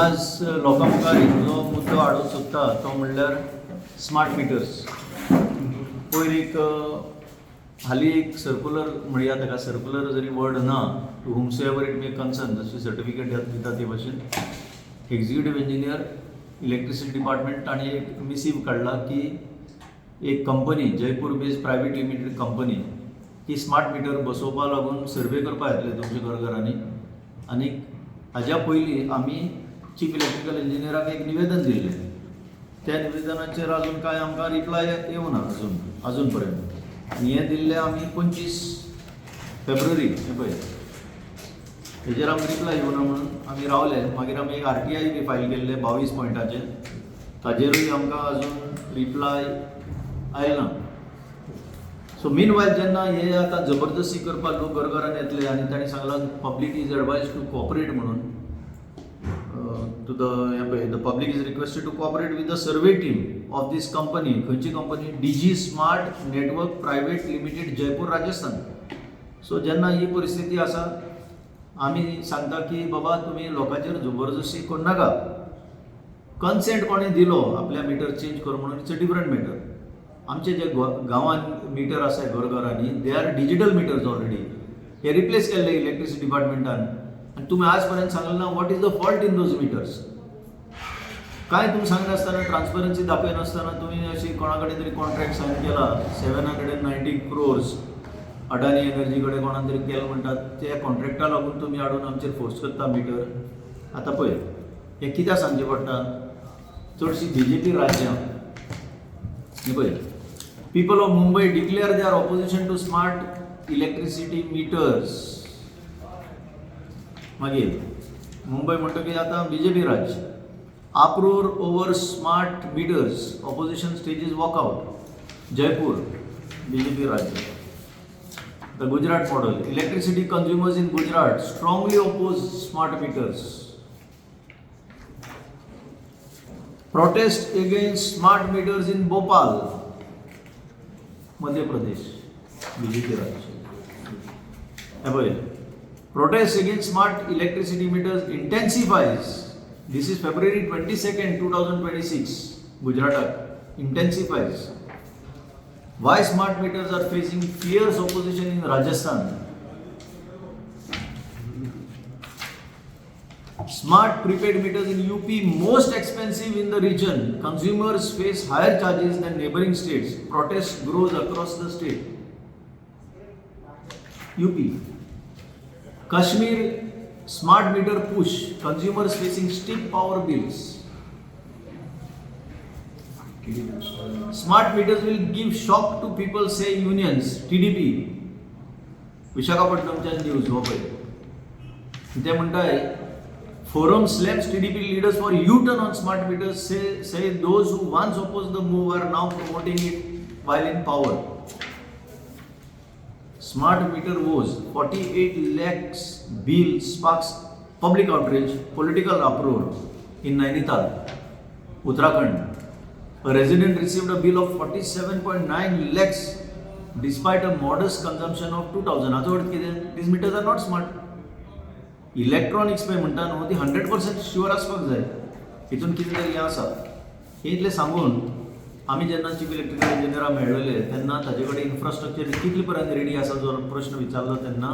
आज लोकां मुखार जो मुद्दो हाडूंक सोदता तो म्हणल्यार स्मार्ट मिटर्स. पयर एक हालीं एक सर्कुलर म्हणया ताका, सर्कुलर जरी वर्ड ना, to whomsoever it may concern, जशी सर्टिफिकेट दिता ते भशेन एक्झिक्युटीव इंजिनियर इलेक्ट्रिसिटी डिपार्टमेंट ताणें एक मिसीव काडला की एक company, Jaipur based private limited company, ही स्मार्ट मिटर बसोवपा लागून सर्वे करपाक येतले तुमच्या घरघरांनी. आनी हाज्या पयलीं आमी चीफ इलेक्ट्रिकल इंजिनियराक एक निवेदन दिल्लें. त्या निवेदनाचेर अजून कांय आमकां रिप्लाय येवना अजून पर्यंत. आनी हें दिल्लें आमी 25 फेब्रुवारी. हें पळय, हेजेर आमकां रिप्लाय येवना म्हणून आमी रावले. मागीर आमी एक आरटीआय बी फायल केल्ले 22 पॉयंटाचेर, ताजेरूय आमकां अजून रिप्लाय आयला. सो मीन वायल जेन्ना हे आतां जबरदस्ती करपाक लोक घरघरान येतले आनी तांणी सांगलां public is advised to cooperate म्हणून टू the, हें पळय, the public is requested to cooperate with the survey team of this company. खंयची company? DG smart network private limited, Jaipur, Rajasthan. So जेन्ना ही परिस्थिती आसा, आमी सांगता की बाबा, तुमी लोकांचेर जबरदस्ती करनाका. कन्सेंट कोणें दिलो आपल्या मिटर चेंज कर म्हणून, it's a different matter. आमचे जे गांवान मिटर आसा घरघरांनी, they are digital meters already. हे रिप्लेस केल्ले इलेक्ट्रिसिटी डिपार्टमेंटान आनी तुमी आज पर्यंत सांगलें ना what is the fault in those meters. काय तुमी सांगनासतना, ट्रान्सपरन्सी दाखयनासतना तुमी अशी कोणा कडेन तरी कॉन्ट्रॅक्ट सायन केला 790 क्रोर्स, अडानी एनर्जी कडेन कोणान तरी केला म्हणटात. त्या कॉन्ट्रॅक्टा लागून तुमी हाडून आमचेर फोर्स करता मिटर. आतां पळय, हें कित्याक सांगचें पडटा? चडशीं बीजेपी राज्यां. हें पळय, people of Mumbai declare their opposition to smart electricity meters. मागीर मुंबय म्हणटकीर आतां बीजेपी राज्य. Uproar over smart meters, opposition stages walkout. Jaipur, BJP राज्य. The Gujarat model. Electricity consumers in Gujarat strongly oppose smart meters. Protest against smart meters in Bhopal, Madhya Pradesh, BJP राज्य. हे पळय, protest against smart electricity meters intensifies. This is February 22nd, 2026. गुजराताक intensifies. Why smart meters are facing fierce opposition in Rajasthan? Smart prepaid meters in UP most expensive in the region. Consumers face higher charges than neighboring states. Protest grows across the state. UP. Kashmir smart meter push. Consumers facing steep power bills. Smart meters will give shock to people, say unions. TDP. विशाखापट्टणमच्या news हो पळय. ते म्हणटाय, forum slams TDP leaders for U-turn on smart meters, say those who once opposed the move are now promoting it while in power. Smart meter woes, 48 lakhs bill sparks public outrage, political uproar in Nainital, Uttarakhand. A resident received a bill of 47.9 lakhs despite a modest consumption of 2000. हाचो अर्थ कितें? These meters are not smart. Electronics पळय म्हणटा न्हू, ती 100% sure आसपाक जाय. हितून कितें तरी हें आसा. हें इतलें सांगून, आमी जेन्ना चीफ इलेक्ट्रिकल इंजिनियराक मेळ्ळेले तेन्ना ताजे कडेन इन्फ्रास्ट्रक्चर कितले पर्यंत रेडी आसा जो प्रश्न विचारलो तेन्ना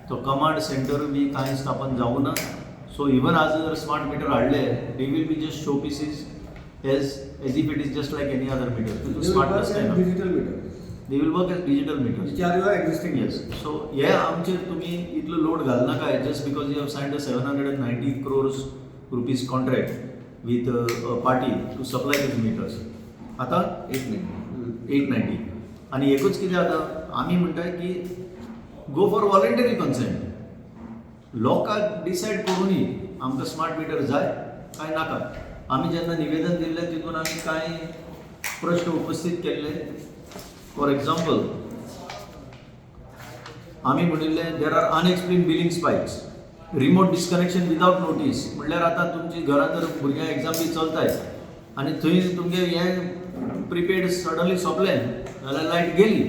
तो कमांड सेंटर बी कांय स्थापन जावूं ना. सो इवन आज जर स्मार्ट मिटर हाडले, they will be just show pieces as if it is just like any other meter. They will smart work as आसना. Digital meter, They will work as digital meters. Which are your existing. Yes, so हे आमचेर तुमी इतलो load घालनाका just because you have signed a ₹790 crores contract with party to supply these meters. आतां 890. 890. आनी एकूच कितें जाता, आमी म्हणटाय की गो फॉर वॉलंटरी कन्सेंट. लोकांक डिसायड करुनी आमकां स्मार्ट मिटर जाय काय नाका. आमी जेन्ना निवेदन दिल्लें तितून आमी कांय प्रश्न उपस्थीत केल्ले. फॉर एक्झाम्पल, आमी म्हणिल्लें, there are unexplained billing spikes, remote disconnection without notice. म्हणल्यार आतां तुमची घरांत जर भुरग्यांक एग्जाम बी चलताय आनी थंय तुमगे हें प्रिपेड सडनली सोंपलें जाल्यार लायट गेली.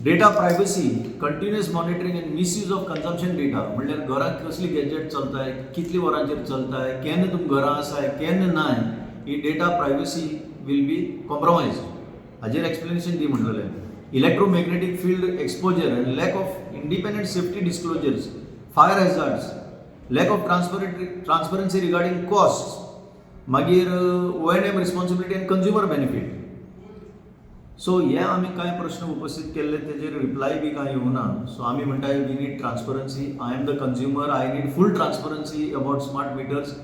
Data privacy, continuous monitoring and misuse of consumption data. म्हणल्यार घरांत कसली गॅजेट चलताय, कितली वरांचेर चलताय, केन्ना तुमी घरां आसाय केन्ना नाय, ही data privacy will be compromise. हाजेर explanation the म्हणलेलें. Electromagnetic field exposure and lack of independent safety disclosures, fire hazards, lack of transparency regarding cost, मागीर O&M responsibility and consumer benefit. So हे आमी कांय प्रश्न उपस्थित केल्ले, तेजेर रिप्लाय बी कांय येवना. सो आमी म्हणटा, we need transparency. I am the consumer. I need full transparency about smart meters,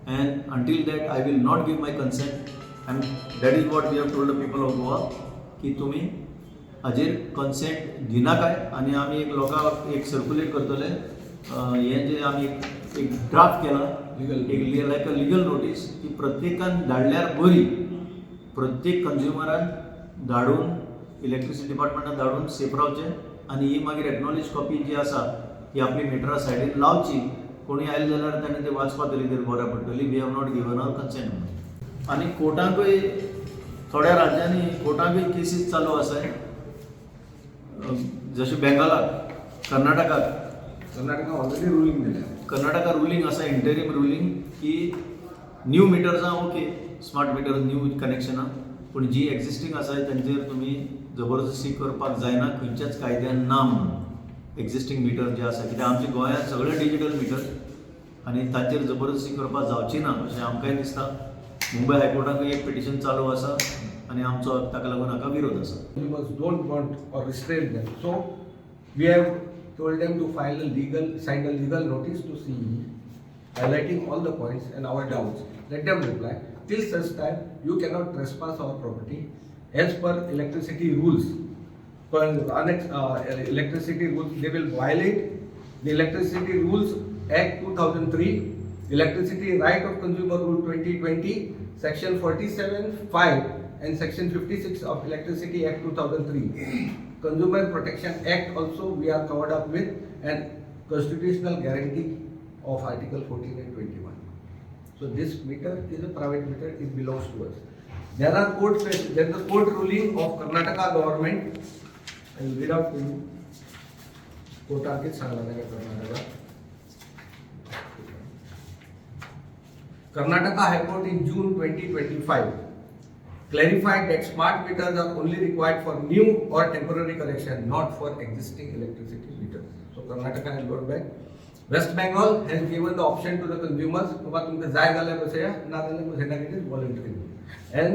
and until that I will not give my consent, and that is what we have told the people of Goa की तुमी हाजेर consent दिनाकाय. आनी आमी एक लोकांक एक circulate करतले हें जें आमी एक ड्राफ्ट केला. Legal. एक लायक अ लिगल नोटीस की प्रत्येकान धाडल्यार बरी. प्रत्येक कंज्युमरान धाडून, इलेक्ट्रिसिटी डिपार्टमेंटान धाडून सेफ रावचें आनी ही मागीर एक्नॉलेज कॉपी जी आसा ती आपली मिटरा सायडीन लावची. कोणी आयले जाल्यार ताणें ते वाचपा तरी तर बऱ्या पडटली, we have not given our consent म्हणून. आनी कोर्टांकूय, थोड्या राज्यांनी कोर्टांकूय केसीस चालू आसाय, जशें बेंगॉलाक, कर्नाटकाक. कर्नाटका ऑलरेडी रुलींग दिल्या. कर्नाटका रुलींग आसा, इंटरीम रुलींग, की न्यू मिटर्सां ओके, स्मार्ट मिटर न्यू कनेक्शनां, पूण जी एक्झिस्टींग आसा तेंचेर तुमी जबरदस्ती करपाक जायना, खंयच्याच कायद्यान ना म्हणून. एक्झिस्टींग मिटर जे आसा, कित्याक आमच्या गोंयांत सगळे डिजीटल मिटर आनी तांचेर जबरदस्ती करपाक जावची ना अशें आमकांय दिसता. मुंबय हायकोर्टाकूय एक पिटिशन चालू आसा आनी आमचो ताका लागून हाका विरोध आसा. Consumers don't want or restrain them. So we have told them to file a legal, sign a legal notice to CE, highlighting all the points and our doubts. Let them reply. Till such time, you cannot trespass our property as per electricity rules. Per annex, electricity rules, they will violate the Electricity Rules Act 2003, Electricity Right of Consumer Rule 2020, Section 47(5) and Section 56 of Electricity Act 2003. Consumer Protection Act also we are covered up with, and constitutional guarantee of Article 14 and 21. So this meter is a private meter, it belongs to us. There are court cases, there is a court ruling of Karnataka government. I will read out to you. कोर्टाकीच सांगला नाही का Karnataka. Karnataka High Court in June 2025 clarified that smart meters are only required for new or temporary connection, not for existing electricity meters. So Karnataka has got back. West Bengal has given the option to the consumers, बाबा तुमकां जाय जाल्यार बसया, ना जाल्यार बसयनाका, it is voluntary. And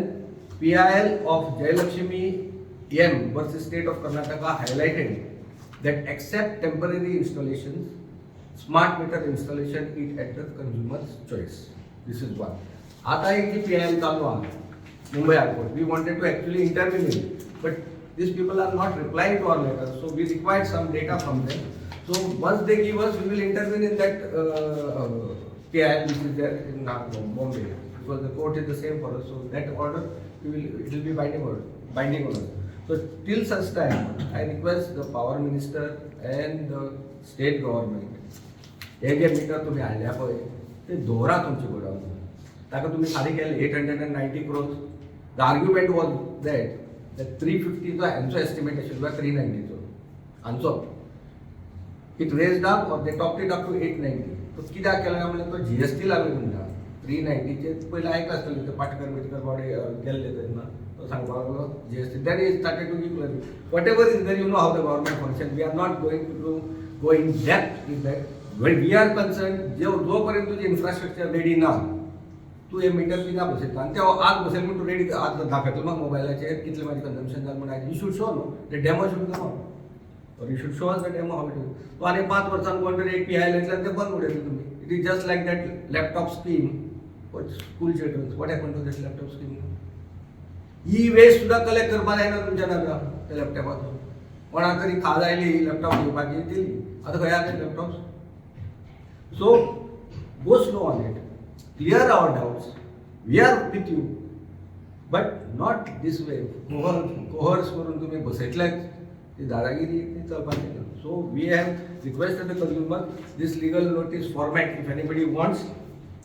PIL of Jayalakshmi M versus State of Karnataka highlighted that except temporary installations, smart meter installation is at the consumer's choice. This is one. आता एक जी PIL चालू आहा Mumbai High Court, we wanted to actually intervene in, but these people are not replying to our letter, so we required some data from them. So once they give us, we will intervene in that PIL which is there in Bombay, because the court is the same for us. So that order, we will, it will be binding order, binding on us. So till such time, I request the power minister and the state government, हे जे metre तुमी हाडल्या पळय ते दवरा तुमचे godown. ताका तुमी फारीक केले 890 crores. The argument was that that 350चो हांचो एस्टिमेट आशिल्लो, 390चो हांचो. It raised up or they topped it up to 890. तो कित्याक केला काय म्हणल्यार तो जीएसटी लागली म्हणटा 390चेर. पयलीं आयकलां आसतलें, ते पाटकर बिटकर बॉडी गेल्ले तेन्ना तो सांगपाक लागलो GST. Then he started to give. Whatever is there, you know how the government function. We are not going to go in depth with that. When we are concerned, जो जोपर्यंत तुझी इन्फ्रास्ट्रक्चर रेडी ना, तूं हे metre कित्याक बसयता? आनी ते आज बसयलें म्हूण तूं रेडी आज दाखयतलो म्हाका मोबायलाचेर कितलें म्हाजें कंजम्पशन जालें म्हूण? You should show, no? The demo should come out or you should show us the demo, how it is. तो आनी 5 वर्सां कोण तरी एक पीआयएल येतलें आनी तें बंद उडयतले तुमी. It is just like that laptop scheme for school childrens. What happen to that laptop scheme? E-waste सुद्दां कलेक्ट करपा जायना तुमच्या नाका त्या लॅपटॉपाचो. कोणाक तरी खाज आयली लॅपटॉप घेवपाची, दिली. आतां खंय आहा ते laptop? So go slow on it, clear our doubts. We are with you, but not this way. Coerce करून तुम्ही बसयतलेच, ती दादागिरी ती चलपाची ना. So we have requested the consumer, this legal notice format, if anybody wants,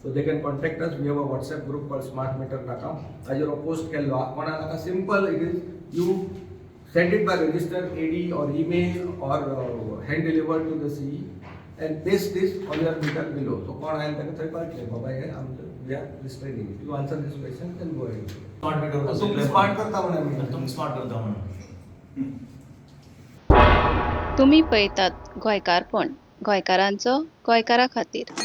so they can contact us. We have a WhatsApp group called Smart Meter Naka. ताजेर हो post केल्लो आहा. कोणा नाका, simple it is, you Send it by register AD or email or hand delivered to the CE and paste this on your meter below. So कोण आयल ताका थंय कळटलें बाबा हे आमचें we are restraining. You answer this question then go ahead. Smart meter. तुमी smart करता म्हण आमी. तुमी स्मार्ट करता म्हणून. तुमी पळयतात गोंयकारपण, गोंयकारांचो गोंयकारा खातीर.